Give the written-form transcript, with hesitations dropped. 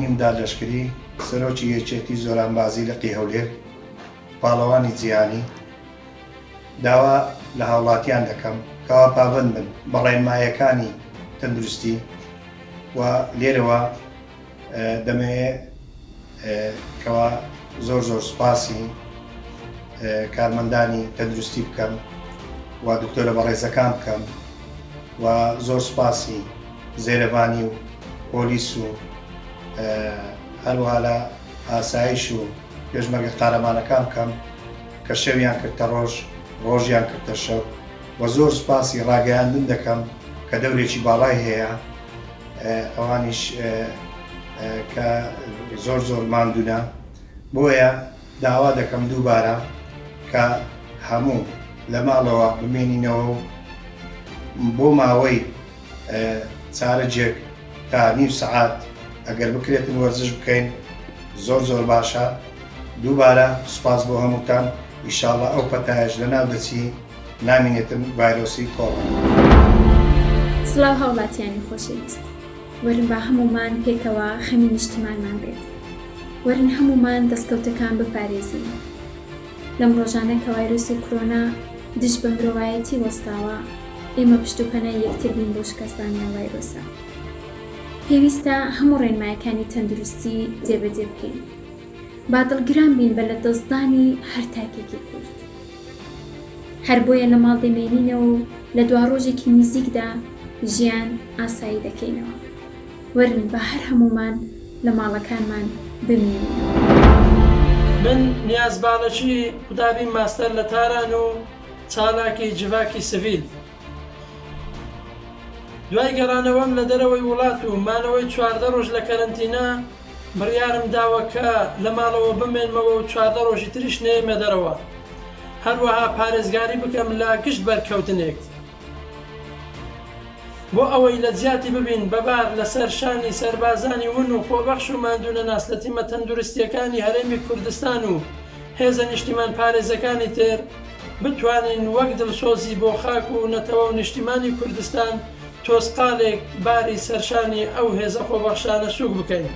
ئیمداد لەشکری، سەرۆکی یەکێتی زۆرانبازی لقی هەولێر، پاڵەوانی جیهانی، داوا لە هاوڵاتیان دەکەم کەوا پابەند بن بە ڕێنمایەکانی تەندروستی و لێرەوە دەمەوێ کەوا زۆر زۆر سوپاسی کارمەندانی تەندروستی بکەم و دکتۆرە بەڕێزەکان بکەم و زۆر سوپاسی زێرەڤانی و پۆلیس و هەروەها لە ئاسایش و پێشمەرگە قارەمانەکان بکەم کە شەویان کردتە ڕۆژ ڕۆژیان کردتە شەو و زۆر سوپاسی ڕاگەیاندن دەکەم کە دەورێکی باڵای هەیە ئەوانیش کە زۆر زۆر ماندوونە بۆیە داوا دەکەم دووبارە کە هەموو لە ماڵەوە بمێنینەوە و بۆ ماوەی چارەگێک تا نیو سەعات ئەگەر بکرێتن وەرزش بکەین زۆر زۆر باشە دووبارە سوپاس بۆ هەمووتان ئیشاڵا ئەو پەتایەش لەناو دەچی نامینێتن ڤایرۆسی کۆڕۆنا. سڵاو هاوڵاتیانی خۆشەویست وەرن با هەموومان پێکەوە خەمی نیشتیمانمان بێت وەرن هەموومان دەستکەوتەکان بپارێزین لەم ڕۆژانە کە وایرۆسی کرۆنا دژ بە مرۆڤایەتی وەستاوە ئێمە پشت و پەنای یەکتر بین بۆ شکستدانی ئەم ڤایرۆسە پێویستە هەموو ڕێنمایەکانی تەندروستی جێبەجێ بکەین با دڵگران بین بە لەدەستدانی هەر تاکێکی کورد. هەر بۆیە لە ماڵ دەمێنینەوە و لە دواڕۆژێکی نیزیکدا ژیان ئاسایی دەکەینەوە. وەرن با هەر هەموومان لە ماڵەکانمان بمێنینەوە. من نیاز باڵەکی، قوتابی ماستەر لە تاران و چالاکی جڤاکی سڤیل. دوای گەڕانەوەم لە دەرەوەی وڵات و مانەوەی 14 ڕۆژ لە کەرەنتینە، بڕیارم داوە کە لە ماڵەوە بمێنمەوە و 14 ڕۆژی تریش نەیەمە دەرەوە. هەروەها پارێزگاری بکەم لە گشت بەرکەوتنێک. بۆ ئەوەی لە جیاتی ببین بە بار لەسەر شانی سەربازانی ون و خۆبەخش و ماندوونەناس لە تیمە تەندروستییەکانی هەرێمی کوردستان و هێزە نیشتیمانپارێزەکانی تر، بتوانین وەک دڵسۆزی بۆ خاک و نەتەوە و نیشتیمانی کوردستان تۆزقالێک باری سەرشانی ئەو هێزە خۆبەخشانە سووک بکەین.